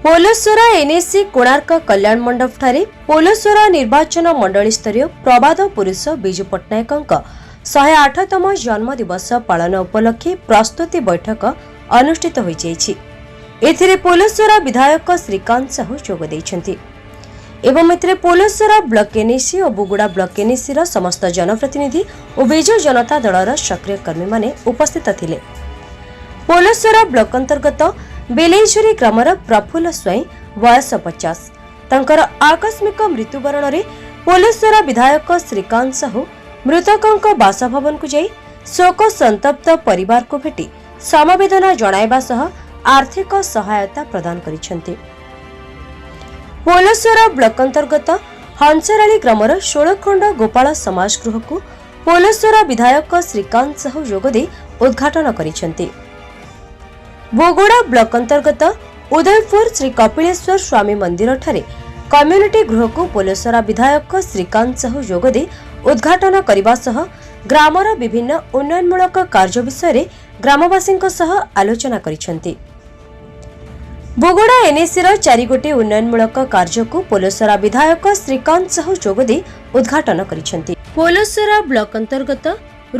Polasara NAC Konark କଲ୍ୟାଣ ମଣ୍ଡପଠାରେ ପୋଲସରା ନିର୍ବାଚନ ମଣ୍ଡଳୀ ସ୍ତରୀୟ ପ୍ରବାଦ ପୁରୁଷ ବିଜୁ ପଟ୍ଟନାୟକଙ୍କ 108ତମ ଜନ୍ମଦିବସ ପାଳନ ଉପଲକ୍ଷେ ପ୍ରସ୍ତୁତି ବୈଠକ ଅନୁଷ୍ଠିତ ହୋଇଯାଇଛି। ଏଥିରେ ପୋଲସରା ବିଧାୟକ ଶ୍ରୀକାନ୍ତ ସାହୁ ଯୋଗ ଦେଇଛନ୍ତି ଏବଂ ଏଥିରେ ପୋଲସରା ବ୍ଲକ ଏନ୍ଏସି ଓ ବୁଗୁଡ଼ା ବ୍ଲକ ଏନ୍ଏସିର ସମସ୍ତ ଜନପ୍ରତିନିଧି ଓ ବିଜୁ ଜନତା ଦଳର ସକ୍ରିୟ କର୍ମୀମାନେ ଉପସ୍ଥିତ ଥିଲେ। ପୋଲସରା ବ୍ଲକ ଅନ୍ତର୍ଗତ ବେଲେଇଝୁରି ଗ୍ରାମର ପ୍ରଫୁଲ୍ଲ ସ୍ୱାଇଁ, ବୟସ 50, ତାଙ୍କର ଆକସ୍ମିକ ମୃତ୍ୟୁବରଣରେ ପୋଲସରା ବିଧାୟକ ଶ୍ରୀକାନ୍ତ ସାହୁ ମୃତକଙ୍କ ବାସଭବନକୁ ଯାଇ ଶୋକ ସନ୍ତପ୍ତ ପରିବାରକୁ ଭେଟି ସମବେଦନା ଜଣାଇବା ସହ ଆର୍ଥିକ ସହାୟତା ପ୍ରଦାନ କରିଛନ୍ତି। ପୋଲସରା ବ୍ଲକ ଅନ୍ତର୍ଗତ ହଂସରାଳି ଗ୍ରାମର ଷୋଳଖଣ୍ଡ ଗୋପାଳ ସମାଜ ଗୃହକୁ ପୋଲସରା ବିଧାୟକ ଶ୍ରୀକାନ୍ତ ସାହୁ ଯୋଗଦେଇ ଉଦ୍ଘାଟନ କରିଛନ୍ତି। ବୁଗୁଡ଼ା ବ୍ଲକ ଅନ୍ତର୍ଗତ ଉଦୟପୁର ଶ୍ରୀ କପିଳେଶ୍ୱର ସ୍ୱାମୀ ମନ୍ଦିରଠାରେ କମ୍ୟୁନିଟି ଗୃହକୁ ପୋଲସରା ବିଧାୟକ ଶ୍ରୀକାନ୍ତ ସାହୁ ଯୋଗଦେଇ ଉଦ୍ଘାଟନ କରିବା ସହ ଗ୍ରାମର ବିଭିନ୍ନ ଉନ୍ନୟନମୂଳକ କାର୍ଯ୍ୟ ବିଷୟରେ ଗ୍ରାମବାସୀଙ୍କ ସହ ଆଲୋଚନା କରିଛନ୍ତି। ବୁଗୁଡ଼ା ଏନ୍ଏସିର ଚାରିଗୋଟି ଉନ୍ନୟନମୂଳକ କାର୍ଯ୍ୟକୁ ପୋଲସରା ବିଧାୟକ ଶ୍ରୀକାନ୍ତ ସାହୁ ଯୋଗଦେଇ ଉଦ୍ଘାଟନ କରିଛନ୍ତି। ପୋଲସରା ବ୍ଲକ ଅନ୍ତର୍ଗତ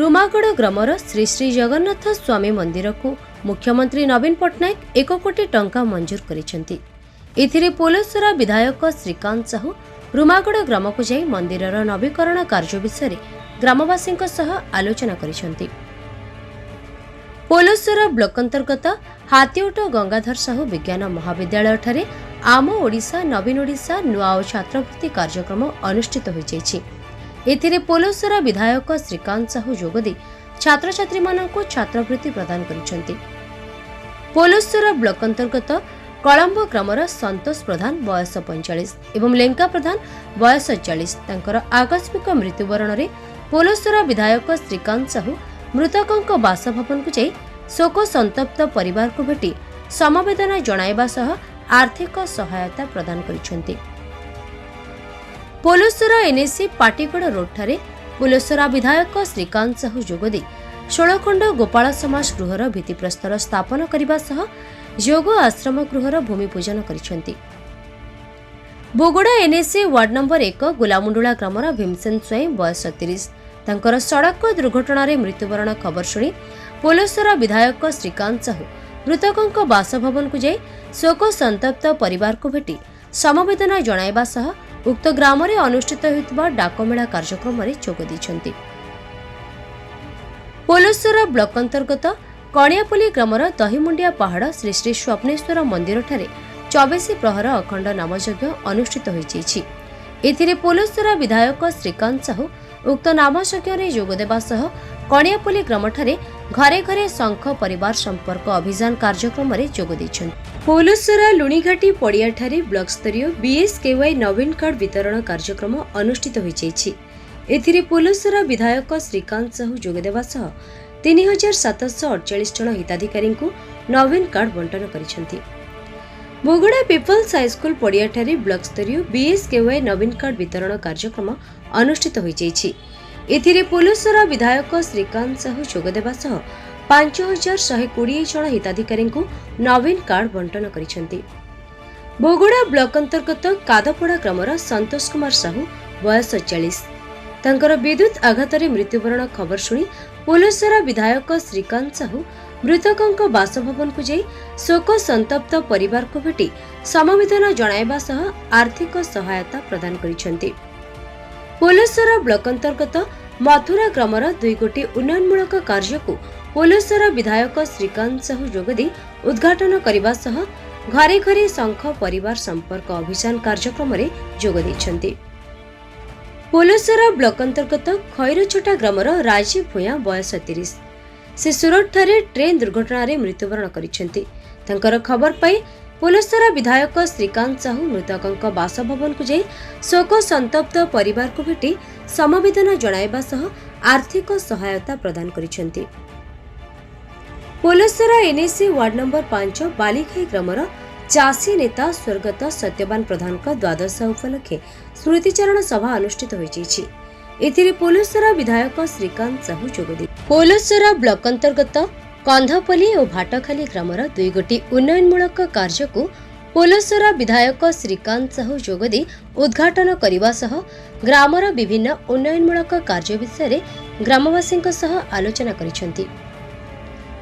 ରୁମାଗଡ଼ ଗ୍ରାମର ଶ୍ରୀ ଶ୍ରୀ ଜଗନ୍ନାଥ ସ୍ୱାମୀ ମନ୍ଦିରକୁ ମୁଖ୍ୟମନ୍ତ୍ରୀ ନବୀନ ପଟ୍ଟନାୟକ 1 କୋଟି ଟଙ୍କା ମଞ୍ଜୁର କରିଛନ୍ତି। ଏଥିରେ ପୋଲସରା ବିଧାୟକ ଶ୍ରୀକାନ୍ତ ସାହୁ ରୁମାଗଡ଼ ଗ୍ରାମକୁ ଯାଇ ମନ୍ଦିରର ନବୀକରଣ କାର୍ଯ୍ୟ ବିଷୟରେ ଗ୍ରାମବାସୀଙ୍କ ସହ ଆଲୋଚନା କରିଛନ୍ତି। ପୋଲସରା ବ୍ଲକ ଅନ୍ତର୍ଗତ ହାତୀଓଟ ଗଙ୍ଗାଧର ସାହୁ ବିଜ୍ଞାନ ମହାବିଦ୍ୟାଳୟଠାରେ ଆମ ଓଡ଼ିଶା ନବୀନ ଓଡ଼ିଶା ନୂଆ ଓ ଛାତ୍ରବୃତ୍ତି କାର୍ଯ୍ୟକ୍ରମ ଅନୁଷ୍ଠିତ ହୋଇଯାଇଛି। ଏଥିରେ ପୋଲସରା ବିଧାୟକ ଶ୍ରୀକାନ୍ତ ସାହୁ ଯୋଗଦେଇ ଛାତ୍ରଛାତ୍ରୀମାନଙ୍କୁ ଛାତ୍ରବୃତ୍ତି ପ୍ରଦାନ କରିଛନ୍ତି। ପୋଲସରା ବ୍ଲକ ଅନ୍ତର୍ଗତ କଳମ୍ବ ଗ୍ରାମର ସନ୍ତୋଷ ପ୍ରଧାନ, ବୟସ 45, ଏବଂ ଲେଙ୍କା ପ୍ରଧାନ, ବୟସ 40, ତାଙ୍କର ଆକସ୍ମିକ ମୃତ୍ୟୁବରଣରେ ପୋଲସରା ବିଧାୟକ ଶ୍ରୀକାନ୍ତ ସାହୁ ମୃତକଙ୍କ ବାସଭବନକୁ ଯାଇ ଶୋକ ସନ୍ତପ୍ତ ପରିବାରକୁ ଭେଟି ସମବେଦନା ଜଣାଇବା ସହ ଆର୍ଥିକ ସହାୟତା ପ୍ରଦାନ କରିଛନ୍ତି। ପୋଲସରା ଏନ୍ଏସି ପାଟିଗଡ଼ ରୋଡଠାରେ ପୋଲସରା ବିଧାୟକ ଶ୍ରୀକାନ୍ତ ସାହୁ ଯୋଗଦେଇ ଷୋଳଖଣ୍ଡ ଗୋପାଳ ସମାଜ ଗୃହର ଭିତ୍ତିପ୍ରସ୍ତର ସ୍ଥାପନ କରିବା ସହ ଯୋଗ ଆଶ୍ରମ ଗୃହର ଭୂମି ପୂଜନ କରିଛନ୍ତି। ବୁଗୁଡ଼ା ଏନ୍ଏସି ୱାର୍ଡ ନମ୍ବର 1 ଗୁଲାମୁଣ୍ଡୁଳା ଗ୍ରାମର ଭୀମସେନ ସ୍ୱାଇଁ, ବୟସ 30, ତାଙ୍କର ସଡ଼କ ଦୁର୍ଘଟଣାରେ ମୃତ୍ୟୁବରଣ ଖବର ଶୁଣି ପୋଲସରା ବିଧାୟକ ଶ୍ରୀକାନ୍ତ ସାହୁ ମୃତକଙ୍କ ବାସଭବନକୁ ଯାଇ ଶୋକ ସନ୍ତପ୍ତ ପରିବାରକୁ ଭେଟି ସମବେଦନା ଜଣାଇବା ସହ ଉକ୍ତ ଗ୍ରାମରେ ଅନୁଷ୍ଠିତ ହେଉଥିବା ଡାକମେଳା କାର୍ଯ୍ୟକ୍ରମରେ ଯୋଗ ଦେଇଛନ୍ତି। ପୋଲସରା ବ୍ଲକ ଅନ୍ତର୍ଗତ କଣିଆପଲ୍ଲୀ ଗ୍ରାମର ଦହିମୁଣ୍ଡିଆ ପାହାଡ଼ ଶ୍ରୀ ଶ୍ରୀ ସ୍ୱପ୍ନେଶ୍ୱର ମନ୍ଦିରଠାରେ 24 ପ୍ରହର ଅଖଣ୍ଡ ନାମଯଜ୍ଞ ଅନୁଷ୍ଠିତ ହୋଇଯାଇଛି। ଏଥିରେ ପୋଲସରା ବିଧାୟକ ଶ୍ରୀକାନ୍ତ ସାହୁ ଉକ୍ତ ନାମଯଜ୍ଞରେ ଯୋଗଦେବା ସହ କଣିଆପଲ୍ଲୀ ଗ୍ରାମଠାରେ ଘରେ ଘରେ ଶଙ୍ଖ ପରିବାର ସମ୍ପର୍କ ଅଭିଯାନ କାର୍ଯ୍ୟକ୍ରମରେ ଯୋଗ ଦେଇଛନ୍ତି। ପୋଲସରା ଲୁଣିଘାଟି ପଡ଼ିଆଠାରେ ବ୍ଲକସ୍ତରୀୟ ବିଏସ୍କେୱାଇ ନବୀନ କାର୍ଡ ବିତରଣ କାର୍ଯ୍ୟକ୍ରମ ଅନୁଷ୍ଠିତ ହୋଇଯାଇଛି। ଏଥିରେ ପୋଲସରା ବିଧାୟକ ଶ୍ରୀକାନ୍ତ ସାହୁ ଯୋଗଦେବା ସହ 3748 ଜଣ ହିତାଧିକାରୀଙ୍କୁ ନବୀନ କାର୍ଡ ବଣ୍ଟନ କରିଛନ୍ତି। ବୁଗୁଡ଼ା ପିପଲ୍ସ ହାଇସ୍କୁଲ ପଡ଼ିଆଠାରେ ବ୍ଲକସ୍ତରୀୟ ବିଏସ୍କେୱାଇ ନବୀନ କାର୍ଡ ବିତରଣ କାର୍ଯ୍ୟକ୍ରମ ଅନୁଷ୍ଠିତ ହୋଇଯାଇଛି। ଏଥିରେ ପୋଲସରା ବିଧାୟକ ଶ୍ରୀକାନ୍ତ ସାହୁ ଯୋଗଦେବା ସହ 5120 ଜଣ ହିତାଧିକାରୀଙ୍କୁ ନବୀନ କାର୍ଡ ବଣ୍ଟନ କରିଛନ୍ତି। ବୁଗୁଡ଼ା ବ୍ଲକ ଅନ୍ତର୍ଗତ କାଦପଡ଼ା ଗ୍ରାମର ସନ୍ତୋଷ କୁମାର ସାହୁ, ବୟସ 40, ତାଙ୍କର ବିଦ୍ୟୁତ୍ ଆଘାତରେ ମୃତ୍ୟୁବରଣ ଖବର ଶୁଣି ପୋଲସରା ବିଧାୟକ ଶ୍ରୀକାନ୍ତ ସାହୁ ମୃତକଙ୍କ ବାସଭବନକୁ ଯାଇ ଶୋକ ସନ୍ତପ୍ତ ପରିବାରକୁ ଭେଟି ସମବେଦନା ଜଣାଇବା ସହ ଆର୍ଥିକ ସହାୟତା ପ୍ରଦାନ କରିଛନ୍ତି। ପୋଲସରା ବ୍ଲକ ଅନ୍ତର୍ଗତ ମଥୁରା ଗ୍ରାମର ଦୁଇଗୋଟି ଉନ୍ନୟନମୂଳକ କାର୍ଯ୍ୟକୁ ପୋଲସରା ବିଧାୟକ ଶ୍ରୀକାନ୍ତ ସାହୁ ଯୋଗଦେଇ ଉଦ୍ଘାଟନ କରିବା ସହ ଘରେ ଘରେ ଶଙ୍ଖ ପରିବାର ସମ୍ପର୍କ ଅଭିଯାନ କାର୍ଯ୍ୟକ୍ରମରେ ଯୋଗ ଦେଇଛନ୍ତି। ପୋଲସରା ବ୍ଲକ ଅନ୍ତର୍ଗତ ଖଇରଛଟା ଗ୍ରାମର ରାଜୀବ ଭୂୟାଁ, ବୟସ 30, ସେ ସୁରଟଠାରେ ଟ୍ରେନ୍ ଦୁର୍ଘଟଣାରେ ମୃତ୍ୟୁବରଣ କରିଛନ୍ତି। ତାଙ୍କର ଖବର ପାଇ ପୋଲସରା ବିଧାୟକ ଶ୍ରୀକାନ୍ତ ସାହୁ ମୃତକଙ୍କ ବାସଭବନକୁ ଯାଇ ଶୋକ ସନ୍ତପ୍ତ ପରିବାରକୁ ଭେଟି ସମବେଦନା ଜଣାଇବା ସହ ଆର୍ଥିକ ସହାୟତା ପ୍ରଦାନ କରିଛନ୍ତି। Polasara NAC ward number 5 Balighai ଗ୍ରାମର ଚାଷୀ ନେତା ସ୍ୱର୍ଗତ ସତ୍ୟବାନ ପ୍ରଧାନଙ୍କ ଦ୍ୱାଦଶ ଉପଲକ୍ଷେ ସ୍ମୃତିଚାରଣ ସଭା ଅନୁଷ୍ଠିତ ହୋଇଯାଇଛି। ଏଥିରେ ପୋଲସରା ବିଧାୟକ ଶ୍ରୀକାନ୍ତ ସାହୁ ଯୋଗଦେଇ ପୋଲସରା ବ୍ଲକ ଅନ୍ତର୍ଗତ କନ୍ଧପଲ୍ଲୀ ଓ ଭାଟଖାଲି ଗ୍ରାମର ଦୁଇଗୋଟି ଉନ୍ନୟନମୂଳକ କାର୍ଯ୍ୟକୁ ପୋଲସରା ବିଧାୟକ ଶ୍ରୀକାନ୍ତ ସାହୁ ଯୋଗଦେଇ ଉଦ୍ଘାଟନ କରିବା ସହ ଗ୍ରାମର ବିଭିନ୍ନ ଉନ୍ନୟନମୂଳକ କାର୍ଯ୍ୟ ବିଷୟରେ ଗ୍ରାମବାସୀଙ୍କ ସହ ଆଲୋଚନା କରିଛନ୍ତି।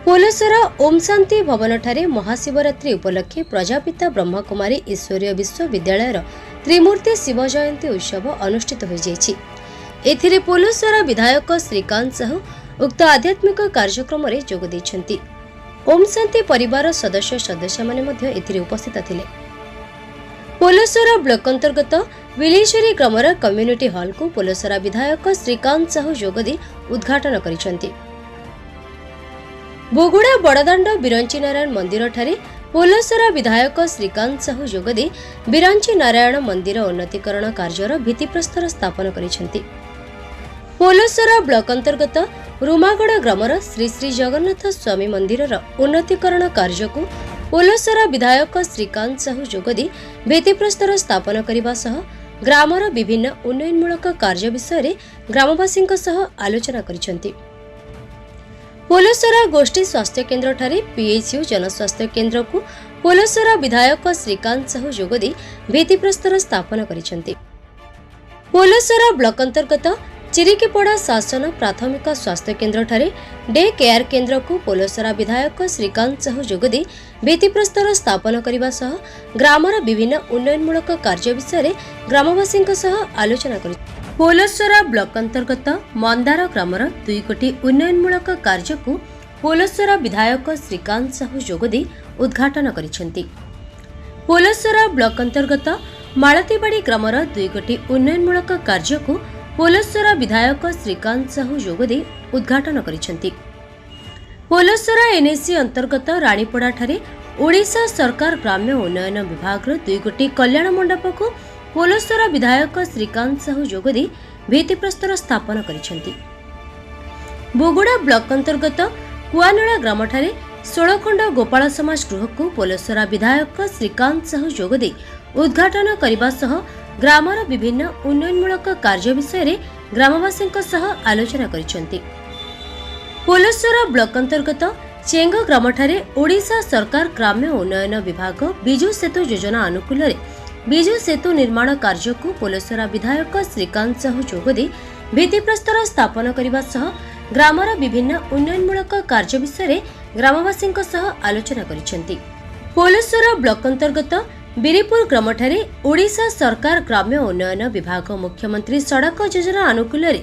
ପୋଲସରା ଓମ୍ ଶାନ୍ତି ଭବନଠାରେ ମହାଶିବରାତ୍ରି ଉପଲକ୍ଷେ ପ୍ରଜାପିତା ବ୍ରହ୍ମକୁମାରୀ ଈଶ୍ୱରୀୟ ବିଶ୍ୱବିଦ୍ୟାଳୟର ତ୍ରିମୂର୍ତ୍ତି ଶିବ ଜୟନ୍ତୀ ଉତ୍ସବ ଅନୁଷ୍ଠିତ ହୋଇଯାଇଛି। ଏଥିରେ ପୋଲସରା ବିଧାୟକ ଶ୍ରୀକାନ୍ତ ସାହୁ ଉକ୍ତ ଆଧ୍ୟାତ୍ମିକ କାର୍ଯ୍ୟକ୍ରମରେ ଯୋଗ ଦେଇଛନ୍ତି। ଓମ୍ ଶାନ୍ତି ପରିବାର ସଦସ୍ୟ ସଦସ୍ୟମାନେ ମଧ୍ୟ ଏଥିରେ ଉପସ୍ଥିତ ଥିଲେ। ପୋଲସରା ବ୍ଲକ ଅନ୍ତର୍ଗତ ବିଲେଶ୍ୱରୀ ଗ୍ରାମର କମ୍ୟୁନିଟି ହଲ୍କୁ ପୋଲସରା ବିଧାୟକ ଶ୍ରୀକାନ୍ତ ସାହୁ ଯୋଗଦେଇ ଉଦ୍ଘାଟନ କରିଛନ୍ତି। ବୁଗୁଡ଼ା ବଡ଼ଦାଣ୍ଡ ବିରଞ୍ଚି ନାରାୟଣ ମନ୍ଦିରଠାରେ ପୋଲସରା ବିଧାୟକ ଶ୍ରୀକାନ୍ତ ସାହୁ ଯୋଗଦେଇ ବିରଞ୍ଚି ନାରାୟଣ ମନ୍ଦିର ଉନ୍ନତିକରଣ କାର୍ଯ୍ୟର ଭିତ୍ତିପ୍ରସ୍ତର ସ୍ଥାପନ କରିଛନ୍ତି। ପୋଲସରା ବ୍ଲକ ଅନ୍ତର୍ଗତ ରୁମାଗଡ଼ ଗ୍ରାମର ଶ୍ରୀ ଶ୍ରୀ ଜଗନ୍ନାଥ ସ୍ୱାମୀ ମନ୍ଦିରର ଉନ୍ନତିକରଣ କାର୍ଯ୍ୟକୁ ପୋଲସରା ବିଧାୟକ ଶ୍ରୀକାନ୍ତ ସାହୁ ଯୋଗଦେଇ ଭିତ୍ତିପ୍ରସ୍ତର ସ୍ଥାପନ କରିବା ସହ ଗ୍ରାମର ବିଭିନ୍ନ ଉନ୍ନୟନମୂଳକ କାର୍ଯ୍ୟ ବିଷୟରେ ଗ୍ରାମବାସୀଙ୍କ ସହ ଆଲୋଚନା କରିଛନ୍ତି। ପୋଲସରା ଗୋଷ୍ଠୀ ସ୍ୱାସ୍ଥ୍ୟ କେନ୍ଦ୍ରଠାରେ ପିଏଚ୍ୟୁ ଜନସ୍ୱାସ୍ଥ୍ୟ କେନ୍ଦ୍ରକୁ ପୋଲସରା ବିଧାୟକ ଶ୍ରୀକାନ୍ତ ସାହୁ ଯୋଗଦେଇ ଭିତ୍ତିପ୍ରସ୍ତର ସ୍ଥାପନ କରିଛନ୍ତି। ପୋଲସରା ବ୍ଲକ ଅନ୍ତର୍ଗତ ଚିରିକିପଡ଼ା ଶାସନ ପ୍ରାଥମିକ ସ୍ୱାସ୍ଥ୍ୟ କେନ୍ଦ୍ରଠାରେ ଡେ କେୟାର କେନ୍ଦ୍ରକୁ ପୋଲସରା ବିଧାୟକ ଶ୍ରୀକାନ୍ତ ସାହୁ ଯୋଗଦେଇ ଭିତ୍ତିପ୍ରସ୍ତର ସ୍ଥାପନ କରିବା ସହ ଗ୍ରାମର ବିଭିନ୍ନ ଉନ୍ନୟନମୂଳକ କାର୍ଯ୍ୟ ବିଷୟରେ ଗ୍ରାମବାସୀଙ୍କ ସହ ଆଲୋଚନା କରିଛନ୍ତି। ପୋଲସରା ବ୍ଲକ ଅନ୍ତର୍ଗତ ମନ୍ଦାର ଗ୍ରାମର 2 କୋଟି ଉନ୍ନୟନମୂଳକ କାର୍ଯ୍ୟକୁ ପୋଲସରା ବିଧାୟକ ଶ୍ରୀକାନ୍ତ ସାହୁ ଯୋଗଦେଇ ଉଦ୍ଘାଟନ କରିଛନ୍ତି। ପୋଲସରା ବ୍ଲକ ଅନ୍ତର୍ଗତ ମାଳତୀବାଡ଼ି ଗ୍ରାମର 2 କୋଟି ଉନ୍ନୟନମୂଳକ କାର୍ଯ୍ୟକୁ ପୋଲସରା ବିଧାୟକ ଶ୍ରୀକାନ୍ତ ସାହୁ ଯୋଗଦେଇ ଉଦ୍ଘାଟନ କରିଛନ୍ତି। ପୋଲସରା ଏନ୍ଏସି ଅନ୍ତର୍ଗତ ରାଣୀପଡ଼ାଠାରେ ଓଡ଼ିଶା ସରକାର ଗ୍ରାମ୍ୟ ଉନ୍ନୟନ ବିଭାଗର 2 ଗୋଟି କଲ୍ୟାଣ ମଣ୍ଡପକୁ ପୋଲସରା ବିଧାୟକ ଶ୍ରୀକାନ୍ତ ସାହୁ ଯୋଗଦେଇ ଭିତ୍ତିପ୍ରସ୍ତର ସ୍ଥାପନ କରିଛନ୍ତି। ବୁଗୁଡ଼ା ବ୍ଲକ ଅନ୍ତର୍ଗତ କୁଆନଳା ଗ୍ରାମଠାରେ 16 ଖଣ୍ଡ ଗୋପାଳ ସମାଜ ଗୃହକୁ ପୋଲସରା ବିଧାୟକ ଶ୍ରୀକାନ୍ତ ସାହୁ ଯୋଗଦେଇ ଉଦ୍ଘାଟନ କରିବା ସହ ଗ୍ରାମର ବିଭିନ୍ନ ଉନ୍ନୟନମୂଳକ କାର୍ଯ୍ୟ ବିଷୟରେ ଗ୍ରାମବାସୀଙ୍କ ସହ ଆଲୋଚନା କରିଛନ୍ତି। ପୋଲସରା ବ୍ଲକ ଅନ୍ତର୍ଗତ ଚେଙ୍ଗ ଗ୍ରାମଠାରେ ଓଡ଼ିଶା ସରକାର ଗ୍ରାମ୍ୟ ଉନ୍ନୟନ ବିଭାଗ ବିଜୁ ସେତୁ ଯୋଜନା ଆନୁକୂଲ୍ୟରେ ବିଜୁ ସେତୁ ନିର୍ମାଣ କାର୍ଯ୍ୟକୁ ପୋଲସରା ବିଧାୟକ ଶ୍ରୀକାନ୍ତ ସାହୁ ଯୋଗଦେଇ ଭିତ୍ତିପ୍ରସ୍ତର ସ୍ଥାପନ କରିବା ସହ ଗ୍ରାମର ବିଭିନ୍ନ ଉନ୍ନୟନମୂଳକ କାର୍ଯ୍ୟ ବିଷୟରେ ଗ୍ରାମବାସୀଙ୍କ ସହ ଆଲୋଚନା କରିଛନ୍ତି। ପୋଲସରା ବ୍ଲକ ଅନ୍ତର୍ଗତ ବିରିପୁର ଗ୍ରାମଠାରେ ଓଡ଼ିଶା ସରକାର ଗ୍ରାମ୍ୟ ଉନ୍ନୟନ ବିଭାଗ ମୁଖ୍ୟମନ୍ତ୍ରୀ ସଡ଼କ ଯୋଜନା ଆନୁକୂଲ୍ୟରେ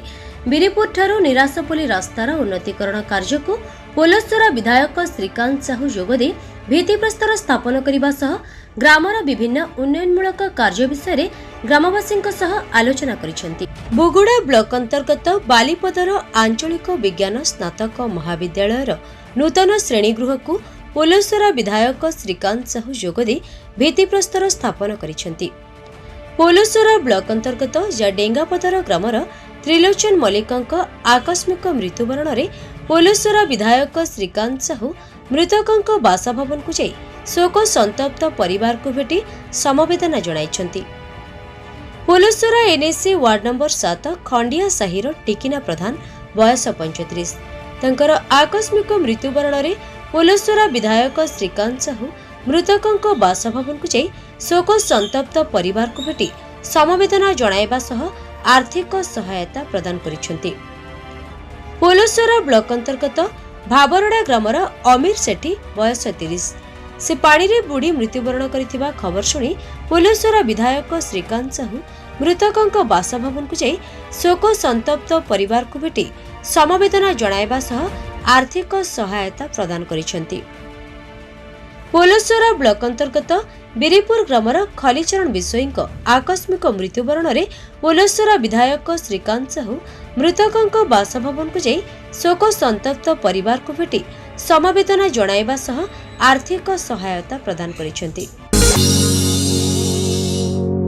ବିରିପୁରଠାରୁ ନିରାଶପଲ୍ଲୀ ରାସ୍ତାର ଉନ୍ନତିକରଣ କାର୍ଯ୍ୟକୁ ପୋଲସରା ବିଧାୟକ ଶ୍ରୀକାନ୍ତ ସାହୁ ଯୋଗଦେଇ ଭିତ୍ତିପ୍ରସ୍ତର ସ୍ଥାପନ କରିବା ସହ ଗ୍ରାମର ବିଭିନ୍ନ ଉନ୍ନୟନମୂଳକ କାର୍ଯ୍ୟ ବିଷୟରେ ଗ୍ରାମବାସୀଙ୍କ ସହ ଆଲୋଚନା କରିଛନ୍ତି। ବୁଗୁଡ଼ା ବ୍ଲକ ଅନ୍ତର୍ଗତ ବାଲିପଦର ଆଞ୍ଚଳିକ ବିଜ୍ଞାନ ସ୍ନାତକ ମହାବିଦ୍ୟାଳୟର ନୂତନ ଶ୍ରେଣୀଗୃହକୁ ପୋଲସରା ବିଧାୟକ ଶ୍ରୀକାନ୍ତ ସାହୁ ଯୋଗଦେଇ ଭିତ୍ତିପ୍ରସ୍ତର ସ୍ଥାପନ କରିଛନ୍ତି। ପୋଲସରା ବ୍ଲକ ଅନ୍ତର୍ଗତ ଡେଙ୍ଗାପଦର ଗ୍ରାମର ତ୍ରିଲୋଚନ ମଲ୍ଲିକଙ୍କ ଆକସ୍ମିକ ମୃତ୍ୟୁବରଣରେ ପୋଲସରା ବିଧାୟକ ଶ୍ରୀକାନ୍ତ ସାହୁ ମୃତକଙ୍କ ବାସଭବନକୁ ଯାଇ ଶୋକ ସନ୍ତପ୍ତ ପରିବାରକୁ ଭେଟି ସମବେଦନା ଜଣାଇଛନ୍ତି। ପୋଲସରା ଏନ୍ଏସି ୱାର୍ଡ ନମ୍ବର 7 ଖଣ୍ଡିଆ ସାହିର ଟିକିନା ପ୍ରଧାନ, ବୟସ 35, ତାଙ୍କର ଆକସ୍ମିକ ମୃତ୍ୟୁବରଣରେ ପୋଲସରା ବିଧାୟକ ଶ୍ରୀକାନ୍ତ ସାହୁ ମୃତକଙ୍କ ବାସଭବନକୁ ଯାଇ ଶୋକ ସନ୍ତପ୍ତ ପରିବାରକୁ ଭେଟି ସମବେଦନା ଜଣାଇବା ସହ ଆର୍ଥିକ ସହାୟତା ପ୍ରଦାନ କରିଛନ୍ତି। ପୋଲସରା ବ୍ଲକ ଅନ୍ତର୍ଗତ ଭାବରଡ଼ା ଗ୍ରାମର ଅମୀର ସେଠୀ, ବୟସ 30, ସେ ପାଣିରେ ବୁଡ଼ି ମୃତ୍ୟୁବରଣ କରିଥିବା ଖବର ଶୁଣି ପୋଲସରା ବିଧାୟକ ଶ୍ରୀକାନ୍ତ ସାହୁ ମୃତକଙ୍କ ବାସଭବନକୁ ଯାଇ ଶୋକ ସନ୍ତପ୍ତ ପରିବାରକୁ ଭେଟି ସମବେଦନା ଜଣାଇବା ସହ ଆର୍ଥିକ ସହାୟତା ପ୍ରଦାନ କରିଛନ୍ତି। ପୋଲସରା ବ୍ଲକ ଅନ୍ତର୍ଗତ ବିରିପୁର ଗ୍ରାମର ଖଲିଚରଣ ବିଷୋୟୀଙ୍କ ଆକସ୍ମିକ ମୃତ୍ୟୁବରଣରେ ପୋଲସରା ବିଧାୟକ ଶ୍ରୀକାନ୍ତ ସାହୁ ମୃତକଙ୍କ ବାସଭବନକୁ ଯାଇ ଶୋକ ସନ୍ତପ୍ତ ପରିବାରକୁ ଭେଟି ସମବେଦନା ଜଣାଇବା ସହ ଆର୍ଥିକ ସହାୟତା ପ୍ରଦାନ କରିଛନ୍ତି।